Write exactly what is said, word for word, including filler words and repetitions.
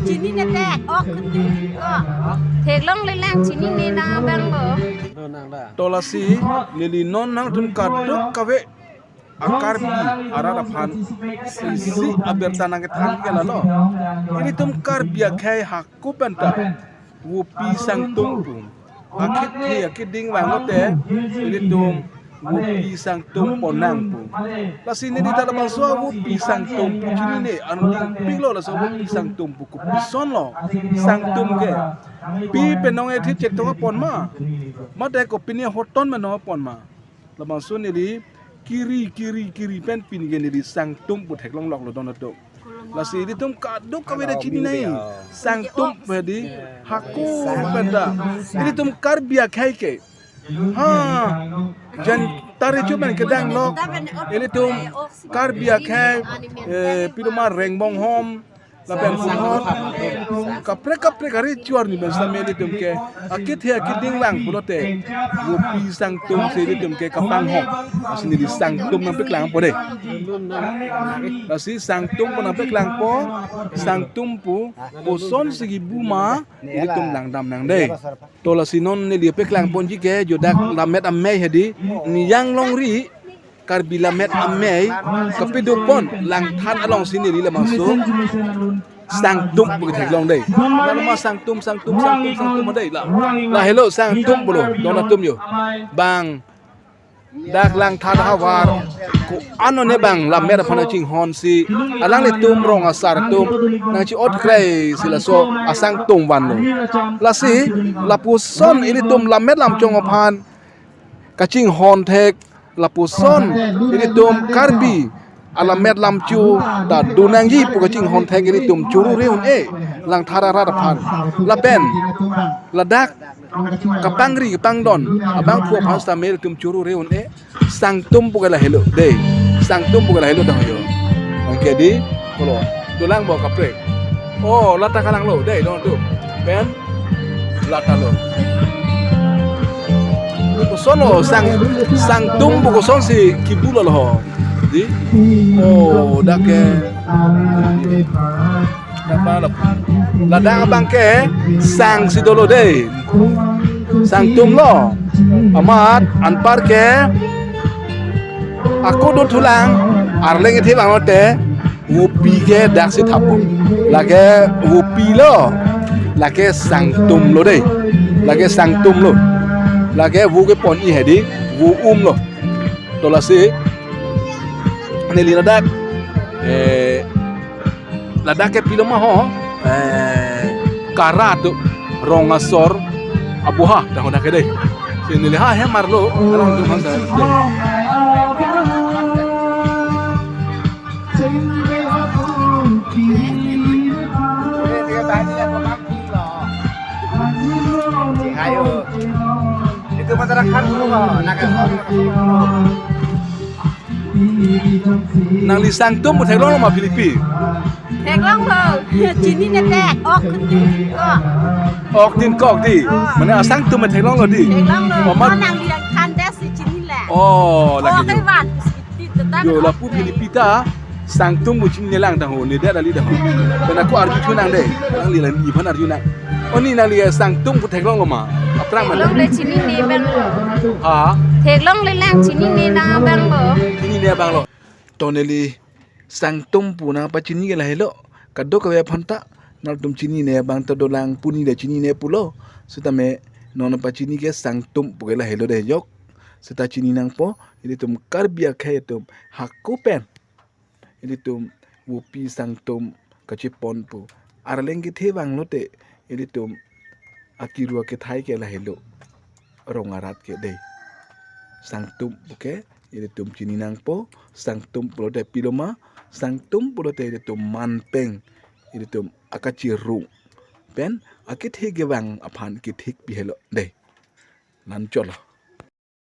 Chinine te, ok kunjung ko. Theklonglelang, chinine nang abang lo. To lasi, neli non nangtum kadokave a-Karbi arat aphan isi abirta nangkethan ke lalo. Ilitum Karbi akhei hako penta Vopi Sangtum pu. Akethe akeding vanglote ilitum Vopi Sangtum ponnang pu. Lasi neli ta labangso Vopi Sangtum pu chinine, an dingpiklo laso Vopi Sangtum pu, kopisonlo Sangtum ke. Pi penong ethe chektong apon ma? Mate kopine hoton menong apon ma? Labangso neli kiri, kiri, kiri pen pini ke neli Sangtum pu theklongloklo don atum. Lasi ilitum kadokave ta chininai. Sangtum pu hedi hako penta. Ilitum Karbi akhei ke. Ha. Jan tari chumen kedang lok. Ilitum Karbi akhei, eh, pidoma Rengbonghom, lapen Puthot, kaprek kaprek ari chuar ni ben same ilitum ke. Akethe akeding vang pulote Vopi Sangtum si ilitum ke kapanghong. Lasi neli Sangtum nangpaklangpo dei. Lasi Sangtum pu nangpaklangpo, Sangtum pu kosonsi kibu ma, ilitum langdamnang dei. To lasi non neli paklangponji ke, jo dak Lammet Amei hedi, Niyang Longri, Karbi Lammet Amei, kapidukpon Langthat alongsi neli labangso Sangtum pu ketheklong dei. Lalo ma Sangtum, Sangtum, Sangtum, Sangtum dei la. Lahelo Sangtum pulo, don atum jo. Bang dak Langthat ahavar ko-an one bang Lammet aphan chinghonsi, alanglitum rong asar atum nangchi-ot kreisi laso a-Sangtum vanlo. Lasi lapuson ilitum Lammet Lamchong aphan kachinghon thek, lapuson ilitum Karbi alammet lamcho ta donangji pu kachinghon thek ilitum choro re un-e Langthat arat aphan. Lapen ladak kapangri kapangdon abangphu aphan sitame ilitum choro re un-e. Sangtum pu ke lahelo dei. Sangtum pu ke lahelo dang yo. Oke di, pulo. Dolang bo kaprek. Oh, lata kalanglo dei, don atum. Pen lata lo. Kosonlo Sang, Sangtum pu kosonsi kibu lalo ho. Di? Oh, dak ke. Ladak abang ke Sangsi dolo dei. Sangtum lo. Amat anpar ke ako dothulang, arleng kethe vanglote Vopi ke daksi thappo. Lake Vopi lo. Lake Sangtum lo dei. Lake Sangtum lo. Lake vo kepon-i hedi, vo um lo. To lasi neli ladak, eh, ladak ke pilo ma ho, eh, Kara atum, rong asor abuha, dah hodak ke dei. Si neli ha hemar lo, arong atum han sa. Ayo. Itu masyarakat dulu, Pak. Nangli Sangtum pu theklonglo ma Philippi? Theklonglo. Chinine te, ok tin kok. Ok tin kok di. Oh. Mane a-Sangtum theklonglo di. Theklonglo. Oh, mat- Oh, nangli than desi chinine. Oh, lagi. Ok, jo. Evan. Yo, lapu Philippi ta Sangtum pu chinine lang tang ho, ne det ali tang ho. Pen ako arjuthu nang dei. Nangli la ni aphan arju nang. O ni nangli Sangtum pu theklonglo ma? Aphrang ma? Theklongle, chinine abang lo. Ha? Theklonglelang, chinine nang abang lo. Chinine abang lo. To neli Sangtum pu nangpachini ke lahelo. Kadokave aphan ta nangtum chinine abang ta dolang, puni ta chinine pulo. Sitame non nangpachini ke Sangtum pu ke lahelo dei jok. Sita chini nangpo, ilitum Karbi akhei atum hako pen ilitum Vopi Sangtum kachepon pu. Arleng kethe vanglote ilitum akiru akethai ke lahelo. Rong arat ke dei. Sangtum pu ke ilitum chini nangpo, Sangtum pulote pilo ma, Sangtum pulote ilitum manpeng, ilitum akachirung. Pen akethe kevang aphan kethik pi helo dei. Lan cholo.